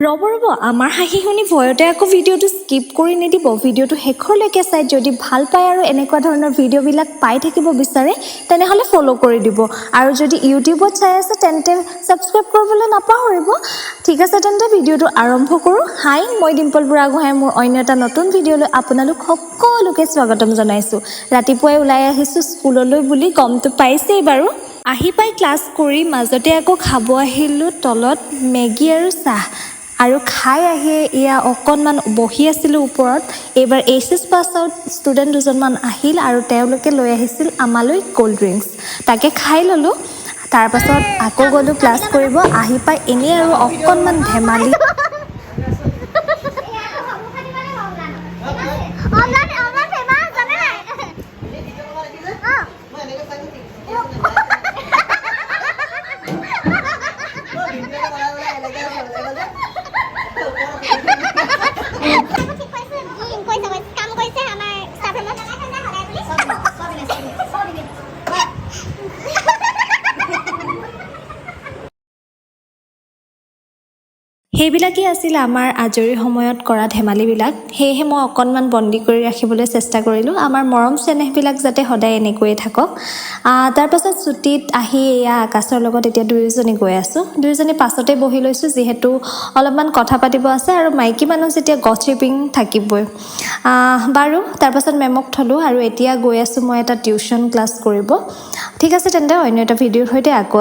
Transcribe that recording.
ৰ'ব ৰ'ব, আমাৰ হাঁহি শুনি ভয়তে আকৌ ভিডিঅ'টো স্কিপ কৰি নিদিব। ভিডিঅ'টো শেষলৈকে চাই যদি ভাল পায় আৰু এনেকুৱা ধৰণৰ ভিডিঅ'বিলাক পাই থাকিব বিচাৰে, তেনেহ'লে ফ'ল' কৰি দিব আৰু যদি ইউটিউবত চাই আছে, তেন্তে ছাবস্ক্ৰাইব কৰিবলৈ নাপাহৰিব। ঠিক আছে, তেন্তে ভিডিঅ'টো আৰম্ভ কৰোঁ। হাই, মই ডিম্পল বুঢ়াগোহাঁই। মোৰ অন্য এটা নতুন ভিডিঅ'লৈ আপোনালোক সকলোকে স্বাগতম জনাইছোঁ। ৰাতিপুৱাই ওলাই আহিছোঁ স্কুললৈ বুলি গমটো পাইছেই বাৰু। আহি পাই ক্লাছ কৰি মাজতে আকৌ খাব আহিলোঁ তলত মেগী আৰু চাহ আৰু খাই আহি এয়া অকণমান বহি আছিলোঁ ওপৰত। এইবাৰ এইচএছ পাছ আউট ষ্টুডেণ্ট দুজনমান আহিল আৰু তেওঁলোকে লৈ আহিছিল আমালৈ ক'ল্ড ড্ৰিংকছ। তাকে খাই ল'লোঁ। তাৰপাছত আকৌ গ'লোঁ ক্লাছ কৰিব। আহি পাই এনেই আৰু অকণমান ধেমালি। অনলাইন অনলাইন ফেমাছ জানে নাই? অ। ঠিক কৰিছে, কৰিছে, কৰিছে, কাম কৰিছে আমাৰ ষ্টাফ ৰুমত সদায় বুলি। সেইবিলাকেই আছিল আমাৰ আজৰি সময়ত কৰা ধেমালিবিলাক। সেয়েহে মই অকণমান বন্দী কৰি ৰাখিবলৈ চেষ্টা কৰিলোঁ। আমাৰ মৰম চেনেহবিলাক যাতে সদায় এনেকৈয়ে থাকক। তাৰপাছত ছুটীত আহি এয়া আকাশৰ লগত এতিয়া দুয়োজনী গৈ আছোঁ। দুয়োজনী পাছতে বহি লৈছোঁ, যিহেতু অলপমান কথা পাতিব আছে আৰু মাইকী মানুহ যেতিয়া গছিপিং থাকিবই। বাৰু, তাৰপাছত মেমক থ'লোঁ আৰু এতিয়া গৈ আছোঁ মই এটা টিউশ্যন ক্লাছ কৰিব। ঠিক আছে তেন্তে, অন্য এটা ভিডিঅ'ৰ সৈতে আকৌ